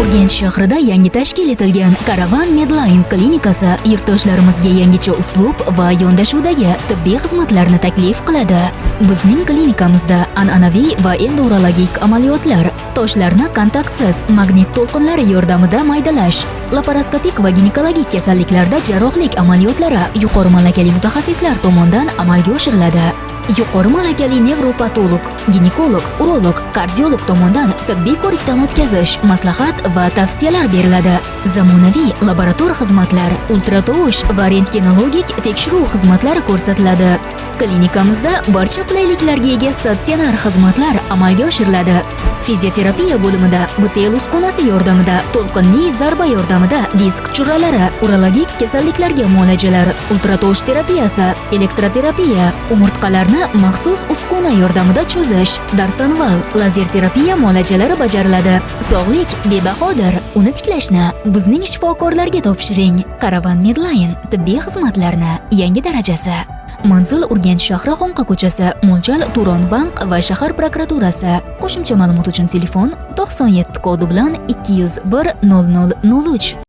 Urganch shahrida yangi tashkil etilgan Karavan Medline klinikasi yurtdoshlarimizga yangicha uslub va yondashuvdagi tibbiy xizmatlarni taklif qiladi. Bizning klinikamizda an'anaviy va endourologik amaliyotlar, toshlarni kontaktsiz magnit to'lqinlari yordamida maydalash, laparoskopik va ginekologik kasalliklarda jarrohlik amaliyotlari yuqori malakali mutaxassislar tomonidan amalga oshiriladi. Yuqori malakali nevropatolog, ginekolog, urolog, kardiolog tomonidan tibbiy ko'rikdan o'tkazish, maslahat va tavsiyalar beriladi. Zamonaviy laborator xizmatlar, ultratovush va rentgenologik tekshiruv xizmatlari ko'rsatiladi. Klinikamizda barcha qulayliklarga ega statsionar xizmatlar amalga oshiriladi. Fizioterapiya bo'limida BTL uskunasi yordamida to'lqinli zarba yordamida disk churralari, urologik kasalliklarga muolajalar, ultratovush terapiyasi, elektroterapiya, umurtqalarni maxsus uskuna yordamida cho'zish, darsonval, lazer terapiya muolajalari bajariladi. Sog'lik bebahodir, uni tiklashni bizning shifokorlarga topshiring. Karavan Medline, tibbiy xizmatlarni yangi darajasi. Manzil: Urganch shahri, Xonqa ko'chasi, mo'ljal Turon bank va shahar prokuraturasi. Qo'shimcha ma'lumot uchun telefon 97 kodi bilan 201 00 03.